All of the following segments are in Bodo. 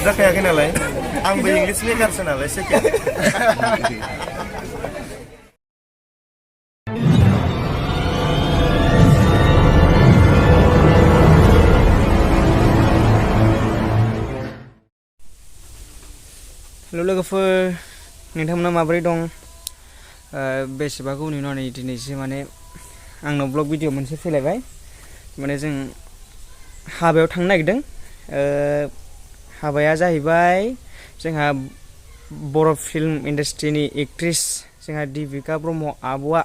जाखायाखै नालाय आंबो इंलिश मेकारसो नालाय सेकेन्ड हेल' लोगोफोर नोंथांमोना माबोरै दं बेसेबा गोबावनि उनाव नै दिनैसो माने आंनाव ब्लग भिडिअ मोनसे फैलायबाय माने जों हाबायाव थांनो नागिरदों हाबाया जाहैबाय जोंहा बर' फिल्म इन्डास्ट्रिनि एक्ट्रिस जोंहा दिबिका ब्रह्म आब'आ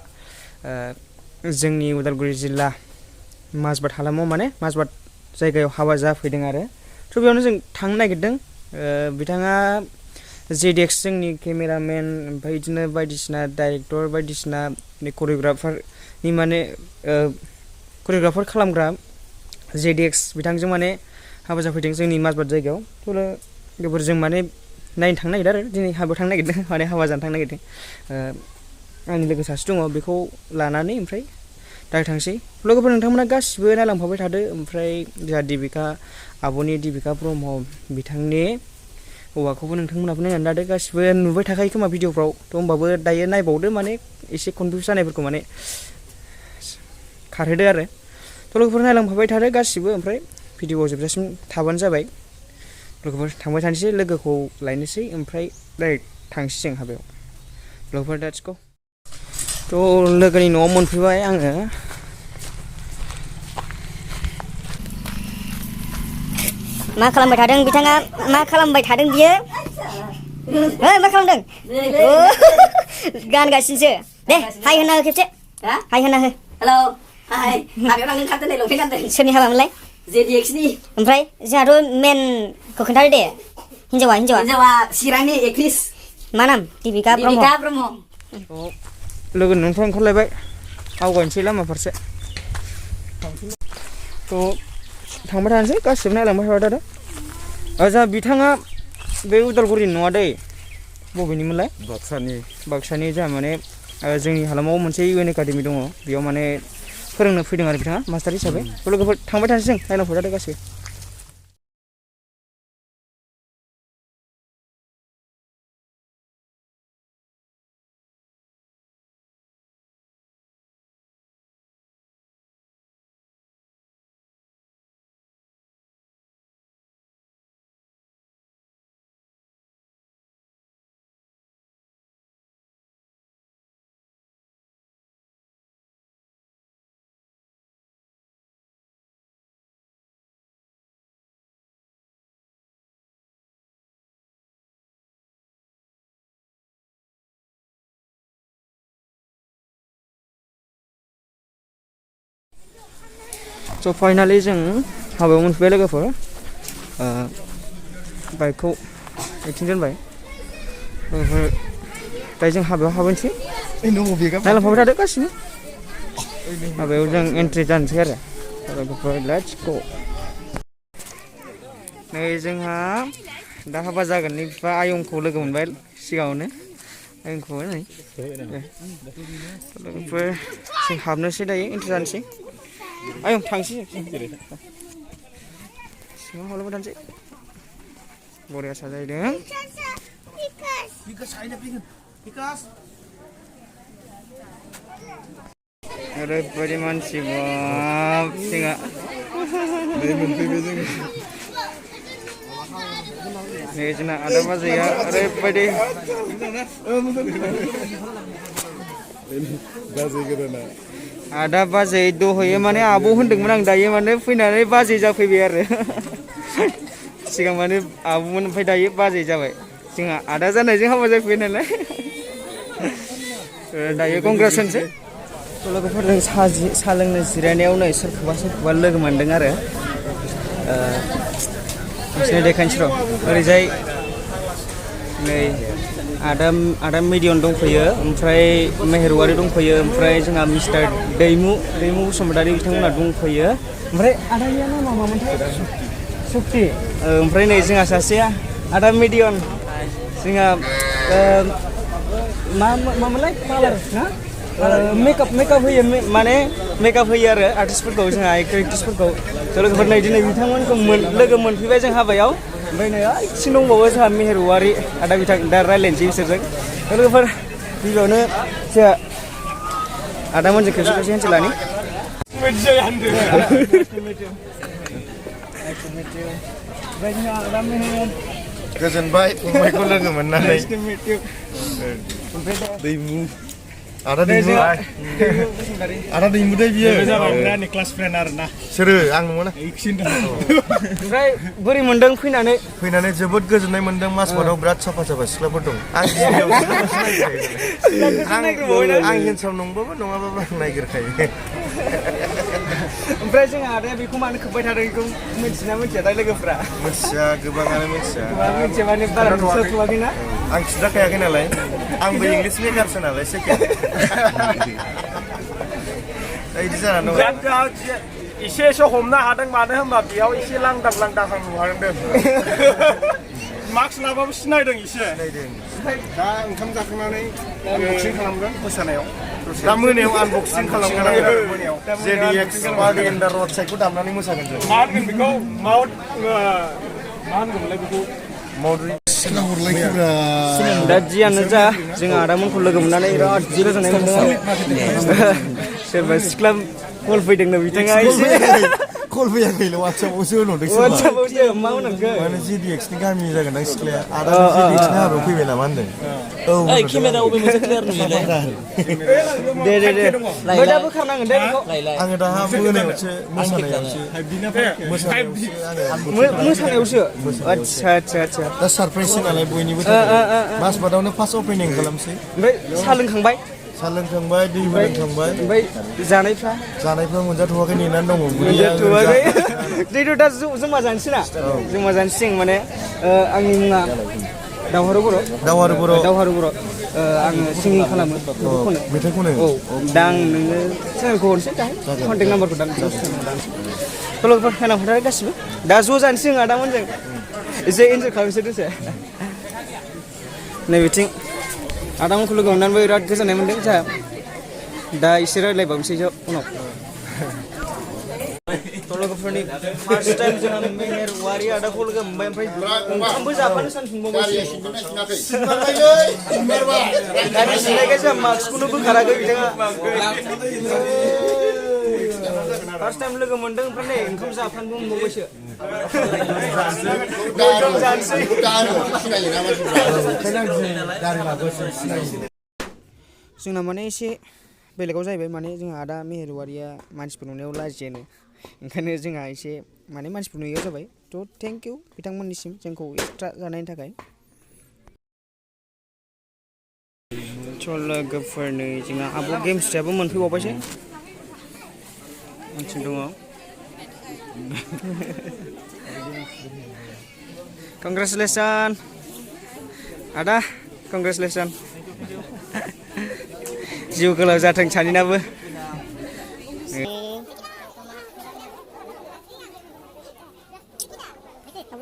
जोंनि उदालगुरि जिल्ला माजबाट हालामाव माने माजबाट जायगायाव हाबा जाफैदों आरो थ' बेयावनो जों थांनो नागिरदों बिथाङा जेडेक्स जोंनि केमेरामेन ओमफ्राय बिदिनो बायदिसिना डाइरेक्टर बायदिसिना करिय'ग्राफारनि माने करिय'ग्राफार खालामग्रा जेडेक्स बिथांजों माने हाबा जाफैदों जोंनि माजबाट जायगायाव थ' लोगोफोर जों माने नायनो थांनो नागिरदों आरो दिनै हाबायाव थांनो नागिरदों माने हाबा जानो थांनो नागिरदों आंनि लोगो सासे दङ बेखौ लानानै ओमफ्राय डाइरेक्ट थांसै लोगोफोर नोंथांमोना गासिबो नायलांफाबाय थादो ओमफ्राय जोंहा दिबिका आब'नि दिबिका ब्रह्म बिथांनि हौवाखौबो नोंथांमोनाबो नायनानै लादो गासिबो नुबाय थाखायो खोमा भिडिअफ्राव थ' होमबाबो दायो नायबावदो माने एसे कनफिउस जानायफोरखौ माने खारहोदो आरो थ' लोगोफोर नायलांफाबाय थादो गासिबो ओमफ्राय भिडिअआव जोबजासिम थाबानो जाबाय लोगोफोर थांबाय थानोसै लोगोखौ लायनोसै ओमफ्राय डाइरेक्ट थांसै जों हाबायाव लोगोफोर लेट्स गो थ' लोगोनि न'आव मोनफैबाय आङो मा खालामबाय थादों बिथाङा मा खालामबाय थादों बियो मा खालामदों गानगासिनोसो दे हाय होना हो खेबसे हाय होना हो हेलौ हाय हाबायाव लांनो ओंखारदों नै लंपेन्ट गानदों सोरनि हाबामोनलाय जेडिएक्सनि ओमफ्राय जोंहाथ' मेनखौ खोन्थादो दे हिन्जावा चिरांनि एक्ट्रिस मा नाम दिबिका ब्रह्म लोगो न'निफ्राय ओंखारलायबाय आवगायनोसै लामा फारसे थ' थांबाय थानोसै गासिबो नायलांबाय थाबाय थादो जोंहा बिथाङा बे उदालगुरिनि नङा दै बबेनिमोनलाय बाक्सानि जोंहा माने जोंनि हालामाव मोनसे इउएन एकाडेमि दङ बेयाव माने फोरोंनो फैदों आरो बिथाङा मास्टार हिसाबै लोगोफोर थांबाय थानोसै जों नायलांबाय थादो गासिबो स' फाइनालि जों हाबायाव मोनफैबाय लोगोफोर बाइकखौ एक्टिं दोनबाय लोगोफोर दायो जों हाबायाव हाबनोसै नायलांफाबाय थादो गासिबो हाबायाव जों एन्ट्रि जानोसै आरो लोगोफोर लेट्स गो नै जोंहा दा हाबा जागोननि बिफा आयंखौ लोगो मोनबाय सिगाङावनो आयंखौ नै लोगोफोर जों हाबनोसै दायो एन्ट्रि जानोसै आयं थांसै सिङाव हाबलांबाय थानोसै बरिया साजायदों ओरैबायदि मानसि बाब जोंहा नै जोंना आदा बाजैया ओरैबायदि आदा बाजै दहयो माने आब' होनदोंमोन आं दायो माने फैनानै बाजै जाफैबाय आरो सिगां माने आब'मोन ओमफ्राय दायो बाजै जाबाय जोंहा आदा जानायजों हाबा जाफैबाय नालाय दायो कंग्रेस होनसै लोगोफोरजों साहा लोंनो जिरायनायाव नै सोरखौबा लोगो मोनदों आरो बिसोरनो देखायनोसै र' ओरैजाय नै आदा मिडियन दंफैयो ओमफ्राय मेहेरवारि दंफैयो ओमफ्राय जोंहा मिस्टार दैमु बसुमतारी बिथांमोनहा दंफैयो ओमफ्राय आदानिया नामा मामोन सुक्ति ओमफ्राय नै जोंहा सासेया आदा मिडियन जोंहा मामोनलाय पार्लार ना मेकआप होयो माने मेकआप होयो आरो आर्टिस्टफोरखौ जोंहा एक्टर एक्ट्रिसफोरखौ लोगोफोर नै दिनै बिथांमोनखौ लोगो मोनफैबाय जों हाबायाव ओमफ्राय नै सिं दंबावो जोंहा मेहेरवारि आदा बिथां दा रायज्लायनोसै बिसोरजों लोगोफोर गिबियावनो जोंहा आदामोनजों खेबसे हान्थि लानि गोजोनबाय फंबायखौ लोगो मोननानै दैमु आदा दैमु आदा दैमु दे बियो आंनि क्लास फ्रेन्ड आरोना सोरो आं नङाना ओमफ्राय बोरै मोनदों फैनानै जोबोद गोजोननाय मोनदों मासबादाव बिराद साफा सिख्लाफोर दं आं हिन्जाव नंबाबो नङाबाबो आं नागिरखायो ओमफ्राय जोंहा आदाया बेखौ मानो खोब्बाय थादों बेखौ मिथिना मिथिया दा लोगोफ्रा मिथिया गोबाङानो मिथिया माने बारा नुसोथ'वाखैना आं खिन्थाखायाखै नालाय आंबो इंलिस मेकारसो नालाय सेकेन्ड बिदि जानानै दं एसे हमनो हादों मानो होनबा बेयाव एसे लांदां हां नुहांदों मास्क लाबाबो सिनायदों एसे दा ओंखाम जाखांनानै आनबक्सिं खालामगोन मोसानायाव दा मोनायाव आनबक्सिं खालामगोन जेडिएक्स पार्टी इन द रड साइडखौ दामनानै मोसागोन जों मा होनगोन बेखौ मा होनगोनलाय बेखौ दा जियानो जा जों आदामोनखौ लोगो मोननानै बिराद जि गोजोननाय मोनदों सोरबा सिख्ला कल फैदोंनो बिथाङा एसे कल फैयाखैल' वाट्सएपआवसो होनहरदों वाट्सएपआवसो मा होनखो माने जेडिएक्सनि गामि जागोन दां सिख्लाया आदा जेडिएक्सनि हाबायाव फैबाय नामा होनदों औ केमेरा अबे मोनसे क्लियार नुयोलाय दे ओमफ्राय दा बोखारनांगोन दे बेखौ आङो दा मोनायावसो मोसानायावसो आदसा दा सारप्राइजसो नालाय बयनिबो मासबादावनो फार्स्ट अपेनिं खालामसै ओमफ्राय साहा लोंखांबाय दैबो लोंखांबाय ओमफ्राय जानायफ्रा मोनजाथ'वाखै नेनानै दङ मोनजाथ'वाखै दैथ' दा जमा जानोसै ना जमा जानोसै जों माने आंनि मुङा दावहारु बर' आङो सिंगिं खालामो मेथाइ खनो औ दा आं नोंनो चेनेलखौ हरनोसै दा कन्टेक्ट नाम्बारखौ सल'फोर खोनाफोरा गासिबो दा ज' जानोसै जों आदामोनजों एसे इन्जय खालामनोसै दसे नै बिथिं आदामोनखौ लोगो मोननानैबो बिराद गोजोननाय मोनदों जोंहा दा एसे रायज्लायबावनोसै उनाव लोगोफोरनि फार्स्ट टाइम जोंहा मेहेरवारि आदाखौ लोगो मोनबाय ओमफ्राय ओंखामबो जाफानो सानफिनबावबाय गारि सिनायखाय जोंहा मास्कखौनो बोखाराखै बिथाङा फार्स्ट टाइम लोगो मोनदों ओमफ्राय नै ओंखाम जाफानोबो मोनबावबायसो जोंना माने एसे बेलेगाव जाहैबाय माने जोंहा आदा मेहेरवारिया मानसिफोर नुनायाव लाजियोनो ओंखायनो जोंहा एसे माने मानसिफोर नुयैयाव जाबाय थ' थेंक इउ बिथांमोननिसिम जोंखौ एक्सट्रा जानायनि थाखाय लोगोफोरनो जोंहा आब' गेमस्रियाबो मोनफैबावबायसो मानसि दङ कंग्रेचुलेसन आदा कंग्रेचुलेसन जिउ गोलाव जाथों सानैनाबो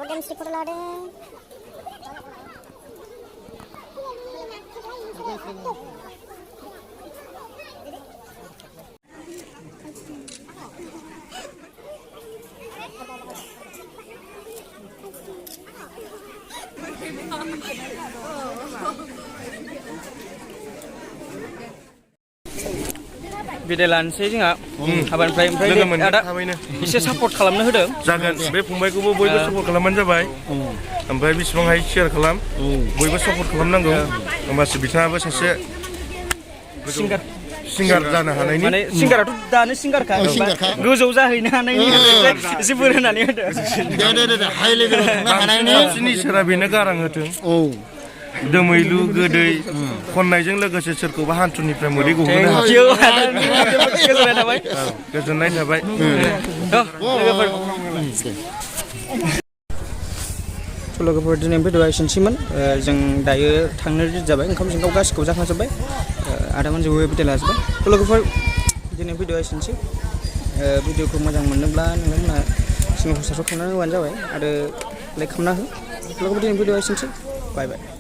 Gemshri foto लादों बिदाय लानोसै जोंहा हाबानिफ्राय ओमफ्राय आदा एसे सापर्ट खालामनो होदों जागोन बे फंबायखौबो बयबो सापर्ट खालामबानो जाबाय ओमफ्राय बेसेबां हायो शेयार खालाम बयबो सापर्ट खालामनांगौ होमबासो बिथाङाबो सासे सिंगार जानो हानायनि माने सिंगाराथ' दानो सिंगारखा गोजौ जाहैनो हानायनि एसे बोर होनानै होदो दे हाइ लेभेलाव थांनो हानायनि इसोरा बेनो गारां होथों दोमैलु गोदै खननायजों लोगोसे सोरखौबा हान्थुनिफ्राय मोदै गहोनो हाथों गोजोननाय थाबाय लोगोफोर दिनै भिडिअआ एसेनोसैमोन जों दायो थांनो रेडि जाबाय ओंखाम संखाम गासिखौबो जाखांजोब्बाय आदामोनजोंबो भिडिअ लाजोब्बाय लोगोफोर दिनै भिडिअआ एसेनोसै भिडिअखौ मोजां मोनदोंब्ला नोंथांमोना सिगाङाव साबस्क्राइब खालामनानै होबानो जाबाय आरो लाइक खालामना हो लोगोफोर दिनै भिडिअआ एसेनोसै बाय बाय